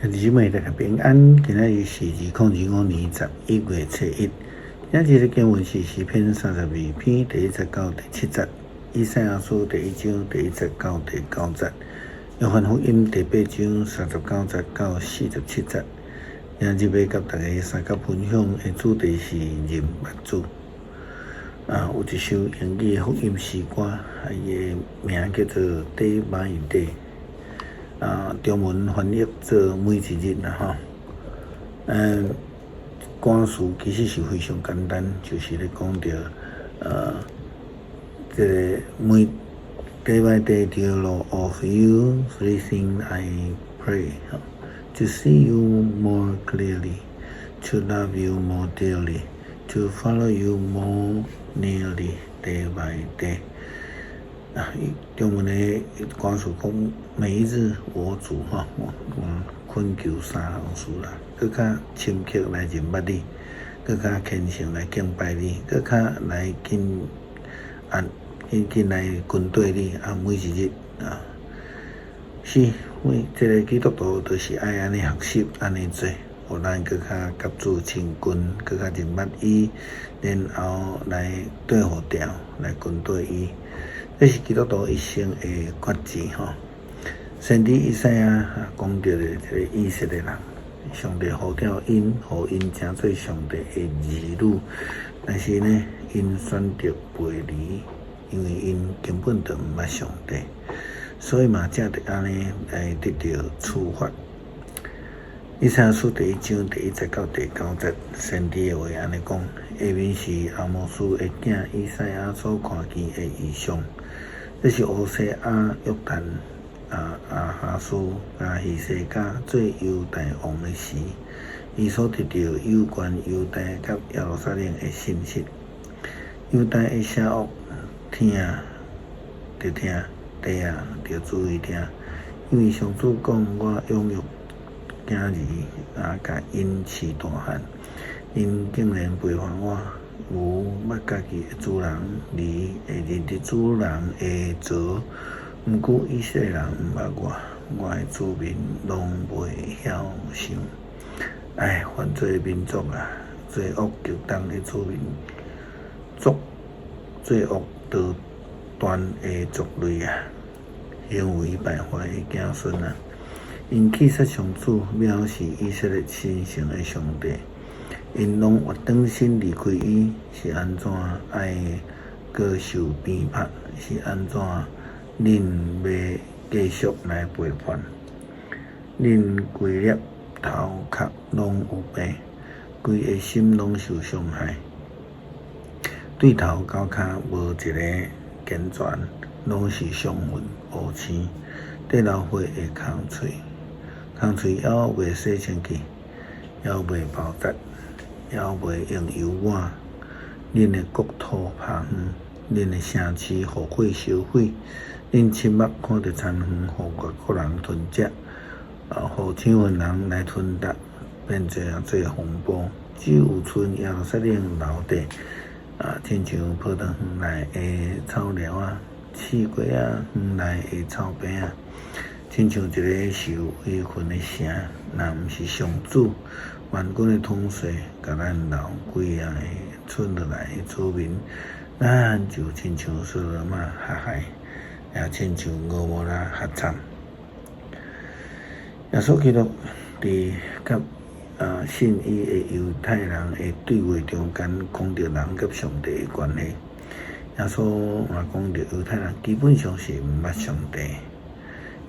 兄弟姊妹，大家平安。今仔日是2025年11月初一。今仔日的經文是詩篇32篇第一節到第七節，以賽亞書第一章第一節到第九節，約翰福音第八章39節到47節。今日欲佮大家相佮分享的主題是認捌主。啊，有一首英語的福音詩歌，伊的名叫做《Day by Day》。啊，中文翻譯做每一日啦吼。歌詞其實是非常簡單，就是咧講著，這个每 Day by day, dear Lord, of you three things I pray, to see you more clearly, to love you more dearly, to follow you more nearly, day by day。啊，中文的歌詞講每一日我主吼，我懇求三項事啦，閣較深刻來認捌你，閣較虔誠來敬拜你，閣較來緊啊緊緊來跟綴你啊，每一日啊，是每這个基督徒就是愛按呢學習，按呢做，予咱閣較佮主親近，閣較認捌伊，然後來對付牢，來跟綴伊。這是基督徒一生的決志吼。先知以賽亞講著的這个以色列人，上帝呼召𪜶，予𪜶成做上帝的兒女，但是呢，𪜶選擇背離，因為𪜶根本就毋捌上帝，所以嘛，才會按呢來得著處罰。以賽亞書第一章第一節到第九節，先知的話按呢講：下面是亞摩斯的囝以賽亞所看見的異象。這是烏西亞、約坦、亞哈斯佮希西家做猶大王的時，伊所得著有關猶大佮耶路撒冷的信息。猶大的邪惡，聽著聽，地啊，著注意聽，因為上主講，我養育囝兒，共𪜶飼大漢，𪜶竟然背叛我。牛捌家己的主人，驢會認得主人的槽，毋過以色列人毋捌我，我的子民攏袂曉想。唉，犯罪的民族啊，罪惡極重的子民，作罪惡多端的族類啊，行為敗壞的子孫啊，𪜶棄殺上主，藐視以色列神聖的上帝。𪜶攏越轉身離開伊，是按怎愛閣受鞭拍？是按怎恁欲繼續來背叛？恁規粒頭殼攏有病，規个心攏受傷害，對頭到跤無一个健全，攏是傷痕烏青，綴流血的空喙，空喙猶未洗清氣，猶未包紮。猶未用油抹，恁的國土拋荒，恁的城市予火燒毀，恁親目看著田園予外國人吞食，予搶分人來吞奪，變做啊做紅波，只有賰耶路撒冷留佇，親像葡萄園內的草寮仔，刺瓜仔園內的草坪仔，親像一个受圍困的城，若毋是上主萬軍的統帥，共咱留幾仔个賰落來的子民，咱就親像所多瑪縖害，也親像蛾摩拉縖慘。耶穌基督佇佮信伊的猶太人的對話中間，講著人佮上帝的關係。耶穌嘛講著猶太人基本上是毋捌上帝。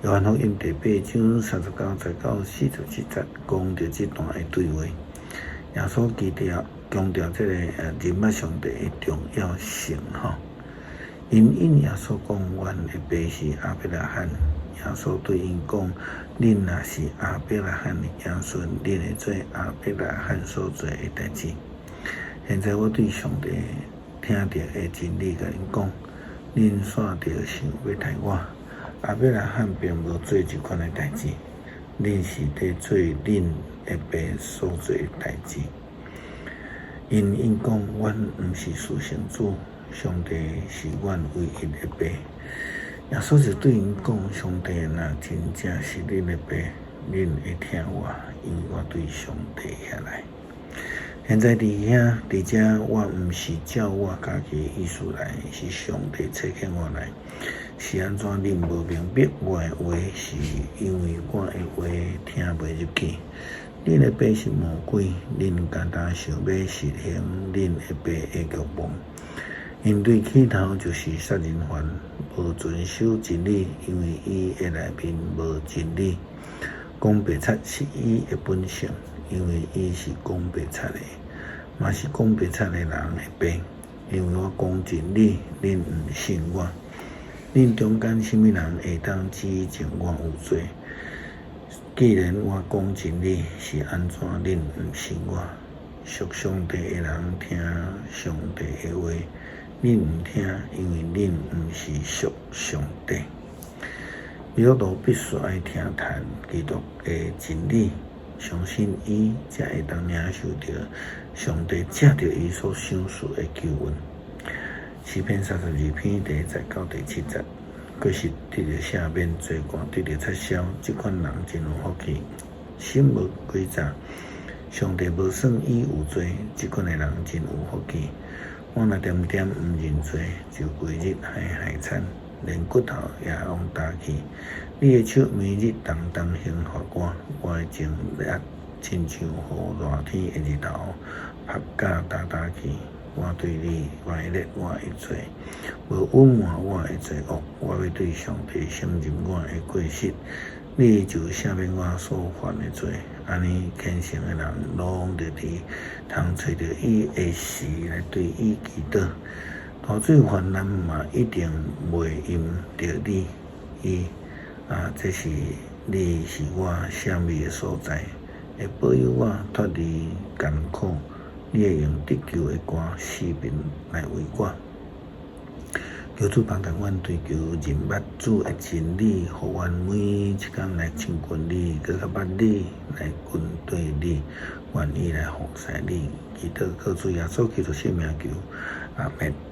約翰福音第八章39節到47節講著這段的對話。耶穌基督強調這个認捌上帝的重要性吼。𪜶應耶穌講，阮的爸是亞伯拉罕。耶穌對𪜶講：恁若是亞伯拉罕的子孫，恁會做亞伯拉罕所做的代誌。現在我對上帝聽著的真理共恁講，恁煞著想欲刣我。亞伯拉罕並無做這款的代誌，恁是佇做恁的爸所做的代誌。𪜶應講，阮毋是私生子，上帝是阮唯一的爸。耶穌就對𪜶講：上帝若真正是恁的爸，恁會聽我，因為我對上帝遐來。現在佇遐佇遮，我毋是照我家己的意思來，是上帝差遣我來。是按怎恁無明白我的話，是因為我的話聽袂入去。恁的爸是魔鬼，恁敢若想欲實行恁的爸的慾望。𪜶對起頭就是殺人犯，無遵守真理，因為伊的內面無真理。講白賊是伊的本性，因為伊是講白賊的，嘛是講白賊的人的爸。因為我講真理，恁毋信我。恁中間啥物人會當指證我有罪？既然我講真理，是按怎恁毋信我？屬上帝的人聽上帝的話，恁毋聽，因為恁毋是屬上帝。基督徒必須愛聽談基督的真理，相信伊，才會當領受著上帝藉著伊所賞賜的救恩。詩篇32篇第一節到第七節，過失得著赦免，罪過得著擦消，這款人真有福氣。心無詭詐，上帝無算伊有罪，這款的人真有福氣。我若恬恬毋認罪，就規日害害慘，連骨頭也攏焦去。你的手每日重重刑罰我，我的情力親像予熱天的日頭曝甲焦焦去。我對你歪列我的罪，無隱瞞我的罪惡。我欲對上帝承認我的過失，你就赦免我所犯的罪。按呢虔誠的人，攏著佇通揣著伊的時來對伊祈禱。大水泛濫嘛，一定袂淹著你。伊啊，這是你是我閃避的所在，會保佑我脫離艱苦。你會用得救的歌四面來圍我。求主幫助阮追求認捌主的真理，予阮每一工來親近你，閣較捌你，來跟綴你，願意來服侍你。祈禱靠主耶穌基督聖名求，阿們。